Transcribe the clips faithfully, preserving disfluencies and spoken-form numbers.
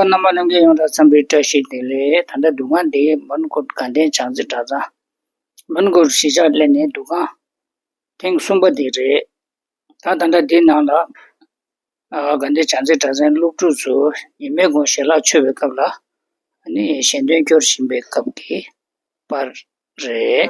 རྣམ་པ་ལྷན་རྒྱས་ཡོངས་ལ་འཚམས་འདྲི་བཀྲ་ཤིས་བདེ་ལེགས། ད་ལྟ་འདུ་ཁང་འདི་མོན་གྷོ་དགའ་ལྡན་བྱང་རྩེ་གྲྭ་ཚང་། མོན་གྷོར་གཞིས་ཆགས་སླེབས་ནས་འདུ་ཁང་ཐེངས་གསུམ་པ་དེ་རེད། ད་ད་ལྟ་འདི་ནང་ལ་ཨ་དགའ་ལྡན་བྱང་རྩེ་གྲྭ་ཚང་སློབ་ཕྲུག་ཚོ་ཉི་མའི་གུང་ཞལ་ལག་མཆོད་པའི་སྐབས་ལ་ཨ་ནི་ཞལ་འདོན་སྐྱོར་བཞིན་པའི་སྐབས་ཀྱི་པར་རེད།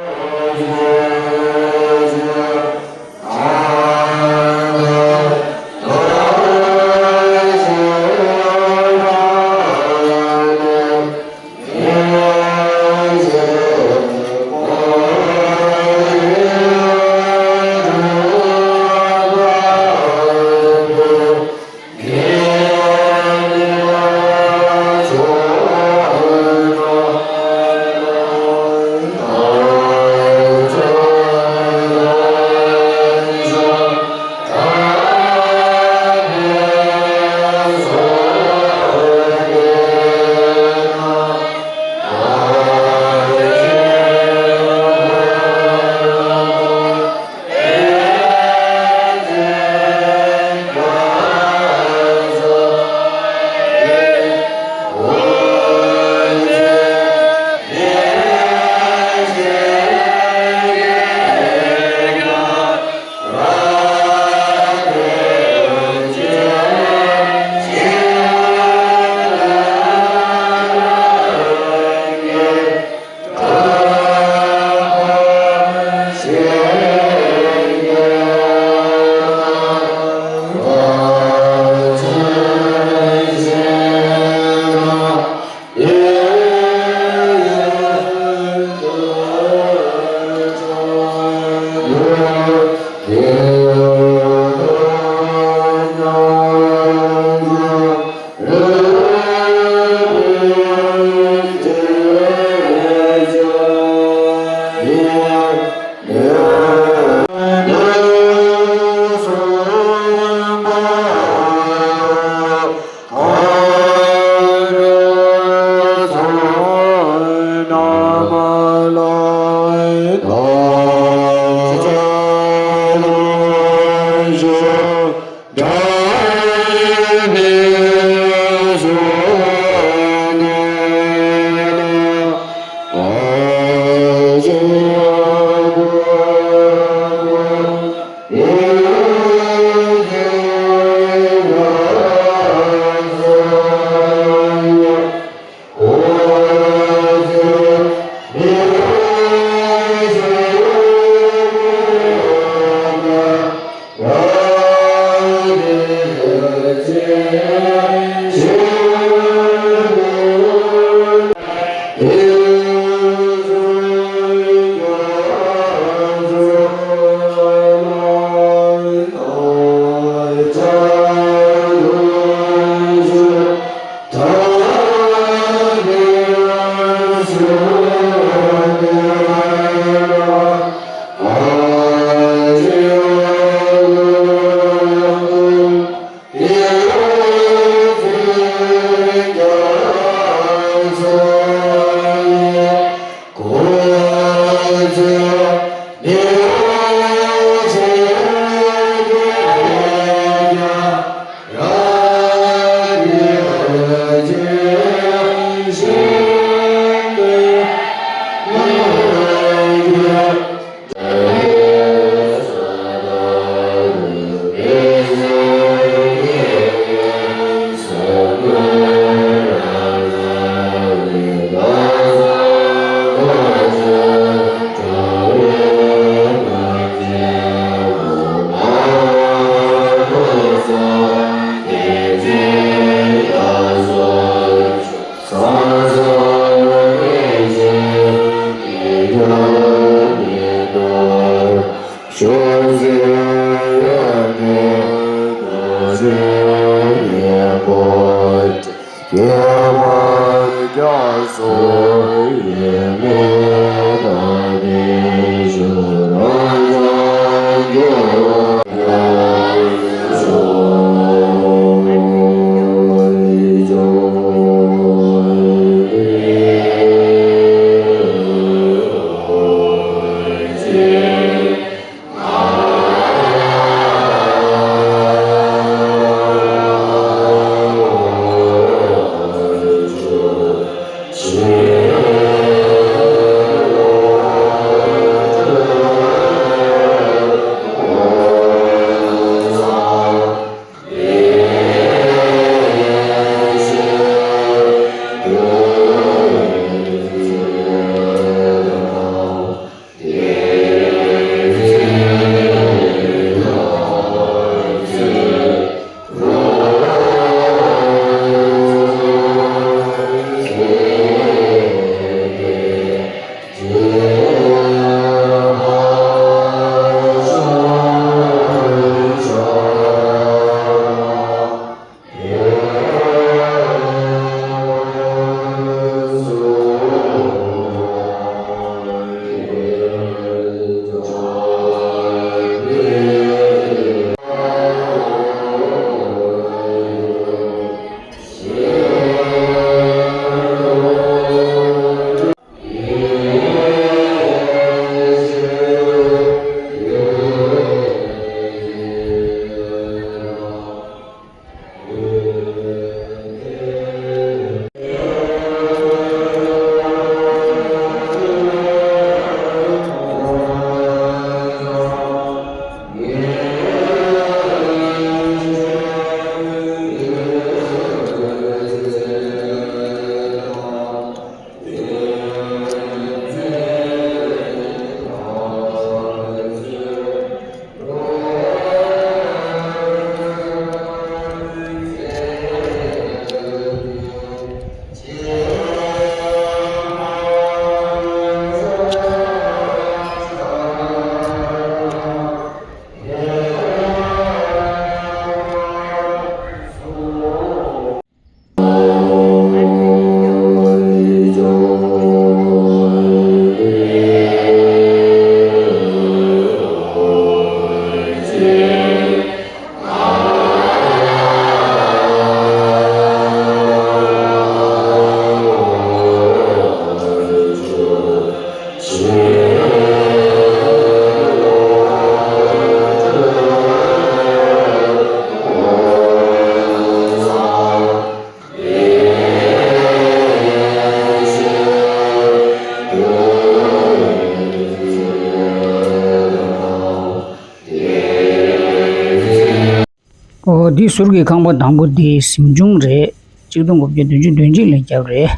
འདི་ཟུར་གྱི་ཁང་པ་དང་པོ་འདི་གཟིམ་ཆུང་རེད། ཆིག་སྟོང་དགུ་བརྒྱ་བདུན་ཅུ་དོན་གཅིག་ལ་བརྒྱབ་རེད།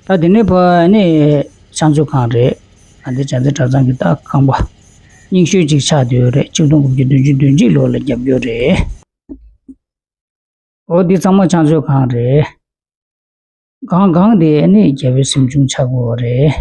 ད་དེ་ནས་ཕར་ནི་ཕྱག་མཛོད་ཁང་རེད། ཨ་འདི་བྱ་བཙལ་གྲྭ་ཚང་གི་ད་ཁང་པ་རྙིང་ཤོས་ཅིག་ཆགས་བསྡད་ཡོད་རེད། ཆིག་སྟོང་དགུ་བརྒྱ་བདུན་ཅུ་དོན་གཅིག་ལོ་ལ་བརྒྱབ་ཡོད་རེད། འོ་འདི་ཚང་མ་ཕྱག་མཛོད་ཁང་རེད། སྒང་སྒང་དེ་ནི་རྒྱལ་པོའི་གཟིམ་ཆུང་ཆགས་ཀྱི་ཡོད་རེད།